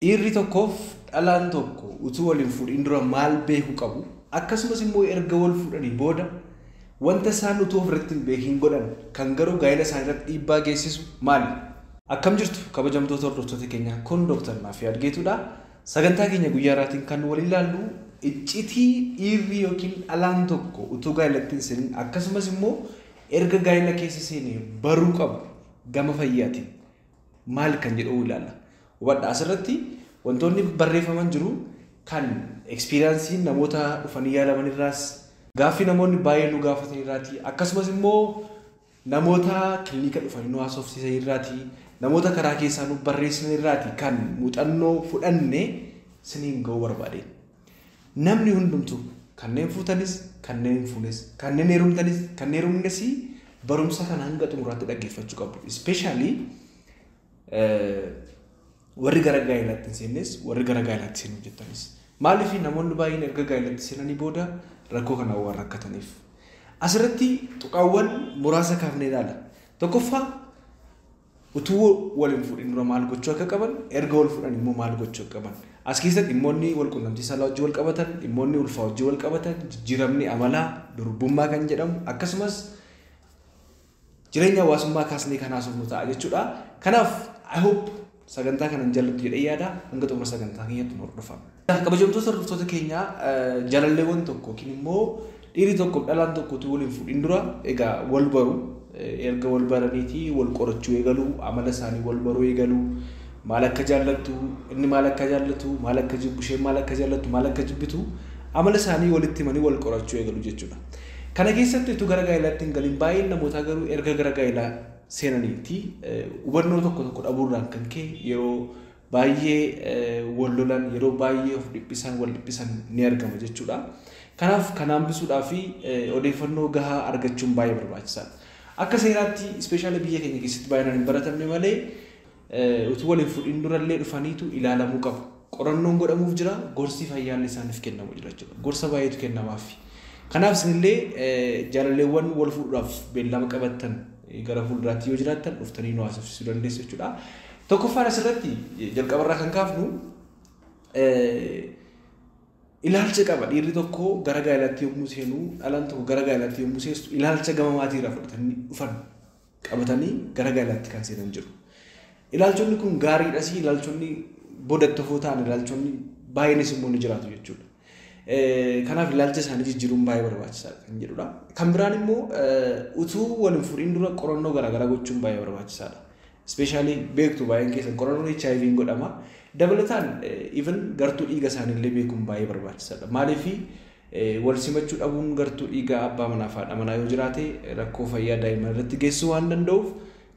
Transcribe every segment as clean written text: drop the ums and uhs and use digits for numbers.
Dhiirri tokkoof dhalaan tokko utuu wal hin fuudhin dura maal beekuu qabu? Akkasumas immoo erga wal fuudhanii booda wanta isaan utuu ofirratti hin beekin godhan kan garuu gaa'ela isaanii irratti dhiibbaa geessisu maali? Akkam jirtu kabajamtoota hordoftoota keenyaa, kun Dooktar Naafi Geetudha. Sagantaa keenya guyyaa har'aatiin kan wal ilaallu iccitii dhiirri yookiin dhalaan tokko utuu gaa'elatti hin seenin akkasumas immoo erga gaa'ela keessa seenee baruu qabu gama fayyaatiin maal kan jedhu ilaalla. Hubadhaa, asirratti wantoonni barreeffaman jiru kan experience namoota dhufanii yaalaman irraas, gaaffii namoonni baay'ee nu gaafatan irraati, akkasumas immoo namoota kilinika dhufanii nu haasofsiisan irraati, namoota karaa keessaa nu barreessan irraati kan muuxannoo fudhanne siniin ga'uu barbaade. Namni hundumtuu, kanneen fuutanis, kanneen hin fuunes, kanneen heerumtanis, kanneen heerumnes, barumsa kana hanga xumuraatti dhaggeeffachuu qabu. Especially warri gara gaa'elaatti hin seennes, warri gara gaa'elaatti seenuu jettanis. Maaliif namoonni baay'een erga gaa'elatti seenanii booda rakkoo kanaan waan rakkataniif. Asirratti tuqaawwan muraasa kaafnee ilaala. Tokkoffaa, utuu wal hin fuudhin dura maal gochuu akka qaban, erga wal fuudhan immoo maal gochuu akka qaban. As keessatti dhimmoonni wal quunnamtii saalaa wajjin wal qabatan, dhimmoonni ulfaa wajjin wal qabatan, jijjiiramni amalaa, durbummaa kan jedhamu, akkasumas jireenya hawaasummaa kaasnee kan haasofnu ta'a jechuudha. Kanaaf I hope sagantaa kanan jaallattu jedhee yaada, hanga xumura sagantaa keenyatti nu hordofaa. Kabajamtoota hordoftoota keenyaa, jaalalleewwan tokko yookiin immoo dhiirri tokko dhalaan tokko utuu wal hin fuudhin dura egaa wal baru. Erga wal baraniitii wal qorachuu eegalu, amala isaanii wal baruu eegalu, maal akka jaallattu inni, maal akka jaallatu, maal akka jibbu isheen, maal akka jaallattu, maal akka jibbitu, amala isaanii walitti himanii wal qorachuu eegalu jechuudha. Kana keessatti utuu gara gaa'elaatti hin galin, baay'een namootaa garuu erga gara gaa'elaa seenaniitti hubannoo tokko tokko dhabuurraan kan ka'e yeroo baay'ee wal lolan, yeroo baay'ee of dhiphisan, wal dhiphisan ni argama jechuudha. Kanaaf kana hambisuudhaa fi odeeffannoo gahaa argachuun baay'ee barbaachisaadha. Akka seeraatti, especially biyya keenya keessatti baay'inaan hin baratamne malee, utuu waliin fuudhin durallee dhufaniitu ilaalamuu qabu. Qorannoon godhamuuf jira, gorsi fayyaallee isaaniif kennamu jira jechuudha. Gorsa baay'eetu kennamaaf. Kanaaf isinillee jaalalleewwan wal fuudhuudhaaf beellama qabattan gara fuulduraatti yoo jiraattan dhuftanii nu haasofsiisuu dandeessu jechuudha. Tokkoffaan asirratti jalqabarraa kan kaafnu ilaalcha qaba. Dhiirri tokko gara gaa'elaatti yommuu seenu, dhalaan tokko gara gaa'elaatti yommuu seentu, ilaalcha gama maatiirraa fudhatanii dhufan qabatanii gara gaa'elaatti kan seenan jiru. Ilaalchonni kun gaariidhas, ilaalchonni boodatti hafoo ta'an, ilaalchonni baay'eenis immoo ni jiraatu jechuudha. Kanaaf ilaalcha isaanii jijjiiruun baay'ee barbaachisaadha kan jedhudha. Kan biraan immoo utuu wal hin fuudhin dura qorannoo garaagaraa gochuun baay'ee barbaachisaadha. Especially beektu baay'een keessan qorannoon HIV hin godhama. Dabalataan even gartuu dhiiga isaaniillee beekuun baay'ee barbaachisaadha. Maaliif wal simachuu dhabuun gartuu dhiigaa abbaa manaa fi haadha manaa yoo jiraate rakkoo fayyaa daa'imman irratti geessisuu waan danda'uuf,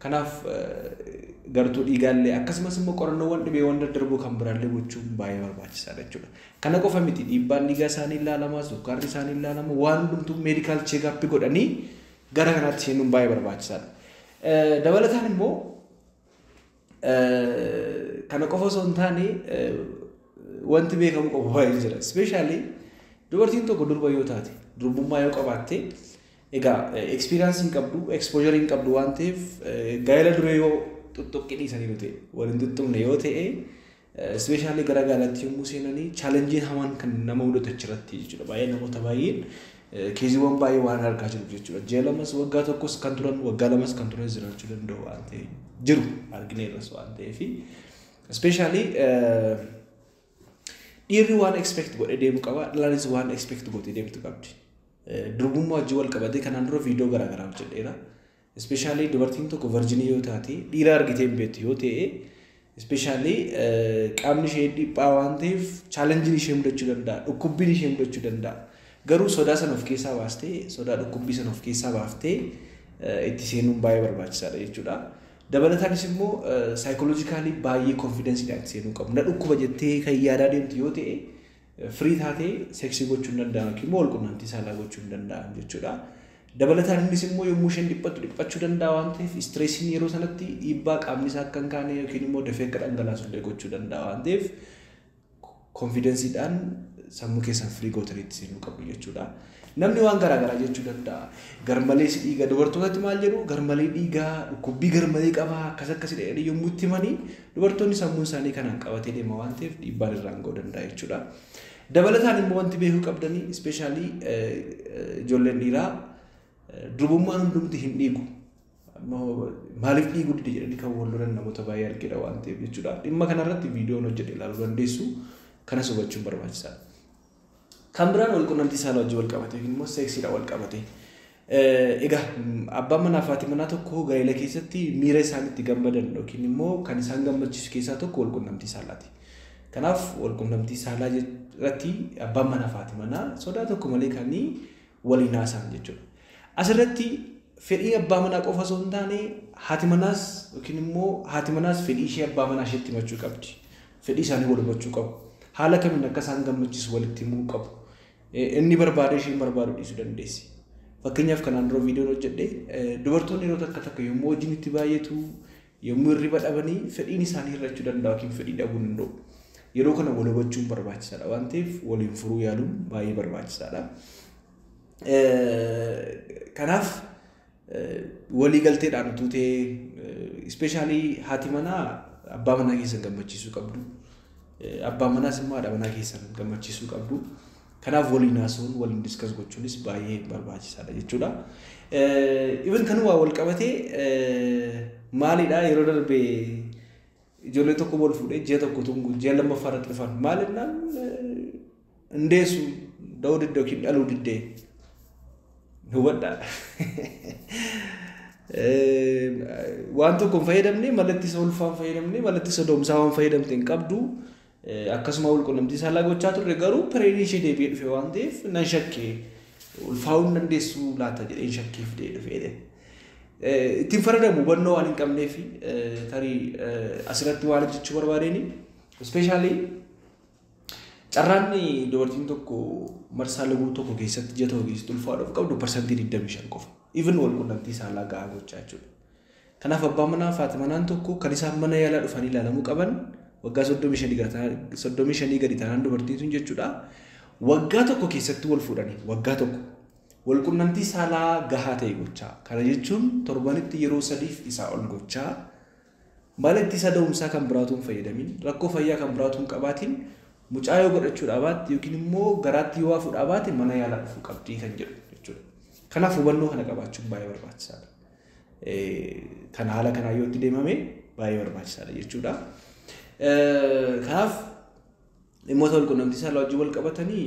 kanaaf gartuu dhiigaallee akkasumas immoo qorannoowwan dhibeewwan daddarboo kan biraallee gochuun baay'ee barbaachisaadha jechuudha. Kana qofa miti, dhiibbaan dhiigaa isaanii ilaalama, sukkaarri isaanii ilaalama, waan hundumtuu medical checkup godhanii gara kanaatti seenuun baay'ee barbaachisaadha. Dabalataan immoo kana qofa osoo hin taane wanti beekamu qabu baay'ee jira. Especially dubartiin tokko durba yoo taate, durbummaa yoo qabaatte, egaa experience hin qabdu, exposure hin qabdu waan ta'eef, gaa'ela dura yoo tuttuqqii dhiisanii yoo ta'e, waliin tuttuqne yoo ta'e, especially gara gaa'elaatti yommuu seenanii challengeiin hamaan kan nama mudatu achirratti jechuudha. Baay'ee namoota baay'een caseiiwwan baay'ee waan argaa jiru jechuudha. Ji'a 2s, waggaa tokkos kan turan, waggaa 2s kan turan jiraachuu danda'u waan ta'eef jiru argineerras waan ta'eef, especially dhiirri waan expect godhee deemu qaba, dhalaanis waan expect godhee deemtu qabdi. Durbummaa wajjin wal qabatee kanaan dura viidiyoo garaagaraa hojjedheera. Especially dubartiin tokko virgin yoo taate, dhiira argitee hin beektu yoo ta'e, especially qaamni ishee dhiphaa waan ta'eef challengeiin ishee mudachuu danda'a, dhukkubbiin ishee mudachuu danda'a. Garuu sodaa sana of keessaa baastee, sodaa dhukkubbii sana of keessaa baaftee itti seenuun baay'ee barbaachisaadha jechuudha. Dabalataanis immoo psychologically baay'ee confidenceiidhaan itti seenuu qabu. Na dhukkuba jettee kan yaadaa deemtu yoo ta'e, free taatee sex gochuu hin danda'an yookiin immoo walqunnamtii saalaa gochuu hin danda'an jechuudha. Dabalataan innis immoo yommuu isheen dhiphattu dhiphachuu danda'a waan ta'eef, stressiin yeroo sanatti dhiibbaa qaamni isaa akka hin kaane yookiin immoo dafee akka dhangalaasu illee gochuu danda'a waan ta'eef, Confidenceiidhaan sammuu keessan free gootaniitti seenuu qabdu jechuudha. Namni waan garaagaraa jechuu danda'a. Garmalee si dhiiga, dubartootatti maal jedhu, garmalee dhiigaa, dhukkubbii garmalee qabaa, akkas akkasidha jedhanii yommuu itti himanii, dubartoonni sammuun isaanii kanaan qabatee deema waan ta'eef dhiibbaan irraan ga'uu danda'a jechuudha. Dabalataan immoo wanti beekuu qabdanii, especially ijoolleen dhiiraa, durbummaan hundumti hin dhiigu. Maaliif dhiiguu dide jedhanii kan wal lolan namoota baay'ee argina waan ta'eef jechuudha. Dhimma kanarratti viidiyoon hojjedhe ilaaluu dandeessu. Kanas hubachuun barbaachisaadha. Kan biraan wal quunnamtii saalaa wajjin wal qabate yookiin immoo sexiidhaan wal qabate. Egaa abbaan manaa fi haati manaa tokko gaa'ela keessatti miira isaan itti gammadan yookiin immoo kan isaan gammachiisu keessaa tokko wal quunnamtii saalaati. Kanaaf wal quunnamtii saalaa irratti abbaan manaa fi haati manaa sodaa tokko malee kan waliin haasa'an jechuudha. Asirratti fedhii abbaa manaa qofa osoo hin taane haati manaas yookiin immoo haati manaas fedhii ishee abbaa manaa isheetti himachuu qabdi. Fedhii isaanii wal hubachuu qabu. Haala kamiin akka isaan gammachiisu walitti himuu qabu. Inni barbaade isheen barbaadu dhiisuu dandeessi. Fakkeenyaaf kanaan dura viidiyoon hojjedhe, dubartoonni yeroo takka takka yommuu hojiin itti baay'atu, yommuu hirriba dhabanii, fedhiin isaanii hir'achuu danda'a yookiin fedhii dhabuu danda'u. Yeroo kana wal hubachuun barbaachisaadha waan ta'eef waliin furuu yaaluun baay'ee barbaachisaadha. Kanaaf walii galteedhaan utuu ta'ee, especially haati manaa abbaa manaa keessan gammachiisuu qabdu. Abbaan manaas immoo haadha manaa keessan gammachiisuu qabdu. Kanaaf waliin haasa'uun, waliin discuss gochuunis baay'ee barbaachisaadha jechuudha. Even kanuma wal qabatee maalidha, yeroo darbe ijoollee tokko wal fuudhee ji'a tokko tungu ji'a lammaffaa irratti dhufan, maal jennaan, indeessu, da'uu diddee yookiin dhaluu diddee. Hubadhaa. Waan tokko hin fayyadamne, malatti isa ulfaa hin fayyadamne, malatti isa doomsaa waan fayyadamte hin qabdu. Akkasuma wal quunnamtii saalaa gochaa turre, garuu periodiin ishee deebi'ee dhufe waan ta'eef nan shakkee, ulfaa'uu hin dandeessu laata jedheen shakkee fidee dhufee. Ittiin fayyadamu hubannoo waan hin qabneef tarii asirratti waan jechuu barbaadeen, especially carraan dubartiin tokko marsaa laguu tokko keessatti, ji'a tokko keessatti ulfaa'uudhaaf qabdu 25% qofa. Even wal quunnamtii saalaa gahaa gochaa jechuudha. Kanaaf abbaan manaa fi haati manaan tokko kan isaan mana yaalaa dhufanii ilaalamuu qaban waggaa 35 gadi taanaan dubartiin sun jechuudha. Waggaa tokko keessatti wal fuudhanii waggaa tokko wal quunnamtii saalaa gahaa ta'e gochaa. Kana jechuun torbanitti yeroo sadiif isaa ol gochaa, mala ittisa da'umsaa kan biraatu hin fayyadamin, rakkoo fayyaa kan biraatu hin qabaatin, mucaa yoo godhachuu dhaabaatti yookiin immoo garaatti yoo hafuu dhaabaate mana yaalaa dhufuu qabdii kan jedhu jechuudha. Kanaaf hubannoo kana qabaachuun baay'ee barbaachisaadha. Kan haala kanaa yoo itti deemame baay'ee barbaachisaadha jechuudha. Kanaaf dhimmoota wal quunnamtii saalaa wajjin wal qabatanii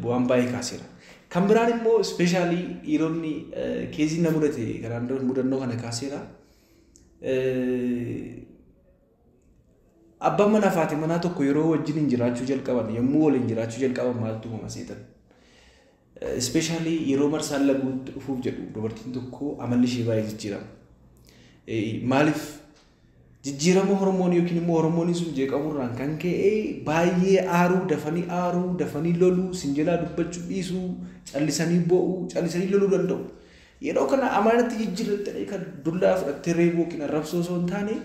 bu'aan baay'ee kaaseera. Kan biraan immoo especially dhiironni caseiin na mudate, kanaan dura mudannoo kana kaaseera. Abbaan manaa fi haati manaa tokko yeroo wajjin hin jiraachuu jalqaban, yommuu waliin jiraachuu jalqaban maaltu uumama seetan? Especially yeroo marsaan laguutti dhufuuf jedhu dubartiin tokko amalli ishee baay'ee jijjiirama. Maaliif? Jijjiirama hormoonii yookiin immoo hormooniin sun jeeqamurraan kan ka'e baay'ee aaruu, dafanii aaruu, dafanii loluu, sinjalaa dubbachuu dhiisuu, callisanii boo'uu, callisanii loluu danda'u. Yeroo kana amalatti jijjiirrattanii kan dullaa fudhattee reebuu yookiin arrabsoo osoo hin taane,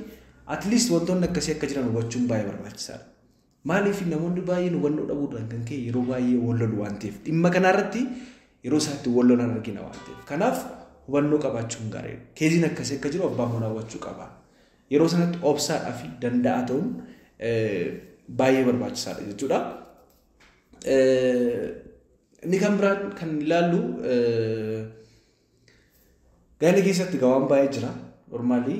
at least wantoonni akkasii akka jiran hubachuun baay'ee barbaachisaadha. Maaliif? Namoonni baay'een hubannoo dhabuudhaan kan ka'e yeroo baay'ee wal lolu waan ta'eef, dhimma kanarratti yeroo isaatti wal lolan argina waan ta'eef. Kanaaf hubannoo qabaachuun gaariidha. Caseiin akkasii akka jiru abbaan manaa hubachuu qaba. Yeroo sanatti obsaadhaa fi danda'aa ta'uun baay'ee barbaachisaadha jechuudha. Inni kan biraan kan ilaallu, gaa'ela keessatti waan baay'ee jira. Normally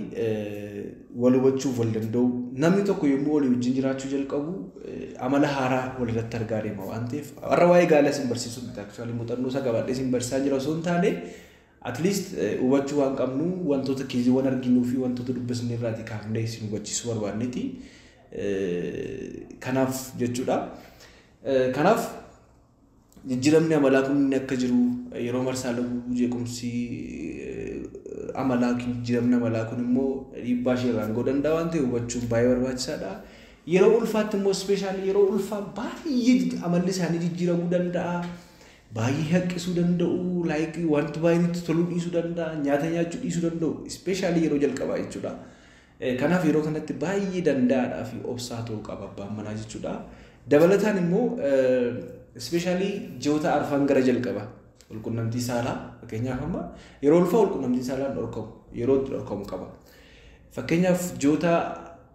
wal hubachuuf wal danda'u. Namni tokko yommuu walii wajjin jiraachuu jalqabu amala haaraa walirratti argaa deema waan ta'eef, warra waa'ee gaa'ela isin barsiisuu miti, actually muuxannoo isaa qabaadhee isin barsiisaa jira osoo hin taane, at least hubachuu waan qabnu, wantoota caseiiwwan arginuu fi wantoota dubbisne irraati kaafnee isin hubachiisuu barbaanneeti. Kanaaf jechuudha. Kanaaf jijjiiramni amalaa kun inni akka jiru, yeroo marsaa laguu jeequmsi amalaa, jijjiiramni amalaa kun immoo dhiibbaa ishee irraan ga'uu danda'a waan ta'eef hubachuun baay'ee barbaachisaadha. Yeroo ulfaatti immoo, especially yeroo ulfaa, baay'ee amalli isaanii jijjiiramuu danda'a. Baay'ee haqqisuu danda'u, like wanti baay'ee itti toluu dhiisuu danda'a, nyaata nyaachuu dhiisuu danda'u, especially yeroo jalqabaa jechuudha. Kanaaf yeroo kanatti baay'ee danda'aadhaa fi obsaa ta'uu qaba abbaan manaa jechuudha. Dabalataan immoo especially ji'oota arfan gara jalqaba walqunnamtii saalaa, fakkeenyaaf amma yeroo ulfaa walqunnamtii saalaan dhorkamu, yeroo itti dhorkamu qaba. Fakkeenyaaf ji'oota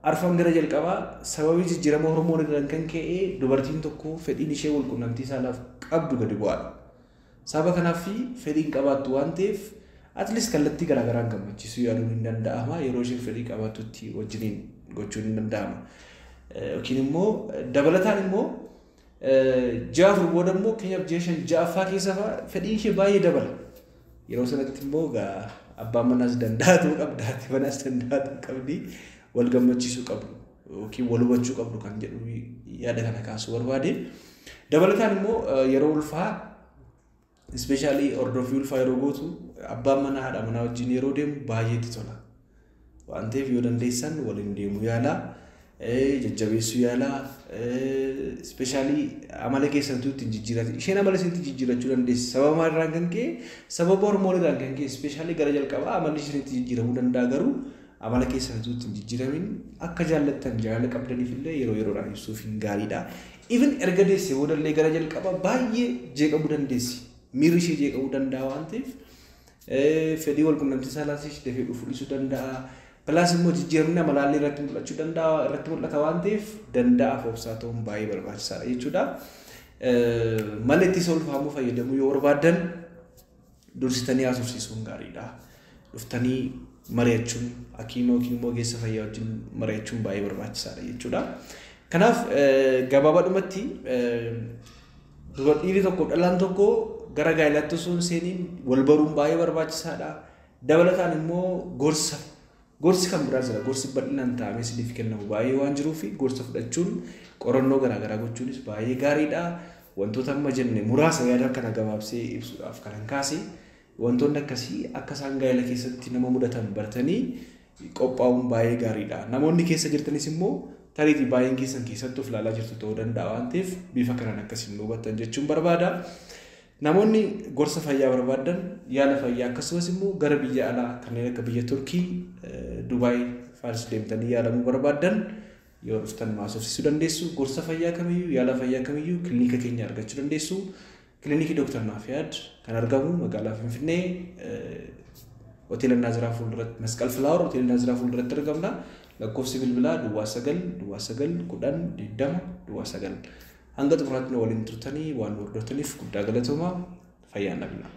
arfan gara jalqabaa sababii jijjiirama hormooniidhaan kan ka'e dubartiin tokko fedhiin ishee walqunnamtii saalaaf qabdu gadi bu'aadha. Sababa kanaaf fedhiin qabaattu waan ta'eef at least kallattii garaagaraan gammachiisuu yaaduun hin danda'ama. Yeroo isheen fedhii qabaattutti wajjiniin gochuun hin danda'ama. Yookiin immoo dabalataan immoo ji'a 4 booda immoo fakkeenyaaf ji'a 5 ja'affaa keessa fedhiin ishee baay'ee dabala. Yeroo sanatti immoo abbaan manaas danda'a ta'uu qabda, haati manaas danda'a ta'uu qabdi, wal gammachiisuu qabdu yookiin wal hubachuu qabdu kan jedhu yaada kana kaasuu barbaade. Dabalataan immoo yeroo ulfaa especially hordoffii ulfaa yeroo gootu abbaan manaa haadha manaa wajjin yeroo deemu baay'ee itti tola. Waan ta'eef yoo dandeessan waliin deemuu yaalaa, jajjabeessuu yaalaa, especially amala keessattuu ittiin jijjiirratti. Isheen amala isheetti jijjiirachuu dandeessi. Sababa maalirraan kan ka'e, sababa hormooniirraan kan ka'e especially gara jalqabaa amalli isheen itti jijjiiramuu danda'a, garuu amala keessattuu ittiin jijjiiramin akka jaallattan jaalala qabdaniif illee yeroo yeroodhaan ibsuuf hin gaariidha. Even erga deessee boodallee gara jalqabaa baay'ee jeeqamuu dandeessi. Miirri ishee jeeqamuu danda'a waan ta'eef fedhii walqunnamtii saalaas ishee dafee dhufuu dhiisuu danda'a. Plus immoo jijjiiramni amalaallee irratti mul'achuu danda'a, irratti mul'ata waan ta'eef danda'aaf obsaa ta'uun baay'ee barbaachisaadha jechuudha. Mala ittisa ulfaamuu fayyadamuu yoo barbaaddan dursitanii haasofsiisuun gaariidha. Dhuftanii mari'achuun hakiima yookiin immoo ogeessa fayyaa wajjin mari'achuun baay'ee barbaachisaadha jechuudha. Kanaaf gabaabaadhumatti dhiirri tokko dhalaan tokko gara gaa'ilaatti osoo hin seeniin wal baruun baay'ee barbaachisaadha. Dabalataan immoo gorsi kan biraa jira. Gorsi bal'inaan taa'amee isiniif kennamu baay'ee waan jiruuf gorsa fudhachuun qorannoo garaagaraa gochuunis baay'ee gaariidha. Wantoota amma jenne muraasa yaada kana gabaabsee ibsuudhaaf kan kaase wantoonni akkasii akka isaan gaa'ela keessatti nama mudatan bartanii qophaa'uun baay'ee gaariidha. Namoonni keessa jirtanis immoo tariitii baay'een keessan keessatti of ilaalaa jirtu ta'uu danda'a waan ta'eef bifa kanaan akkasiin hubattan jechuun barbaada. Namoonni gorsa fayyaa barbaadan yaala fayyaa akkasumas immoo gara biyya alaa kanneen akka biyya Turkii, Dubaay faaris deemtanii yaalamuu barbaadan yoo dhuftan haasofsiisuu dandeessu. Gorsa fayyaa kamiyyuu, yaala fayyaa kamiyyuu kilinika keenya argachuu dandeessu. Kilinikii Dr. Naafiyaad kan argamu magaalaa Finfinnee Hoteela Naaziraa fuulduratti, Masqal Filaawar Hoteela Naaziraa fuulduratti argamna. Lakkoofsi bilbilaa 09 09 10 20 09. Hanga xumuraatti nu waliin turtanii waan hordoftaniif guddaa galatoomaa, fayyaan dhabna.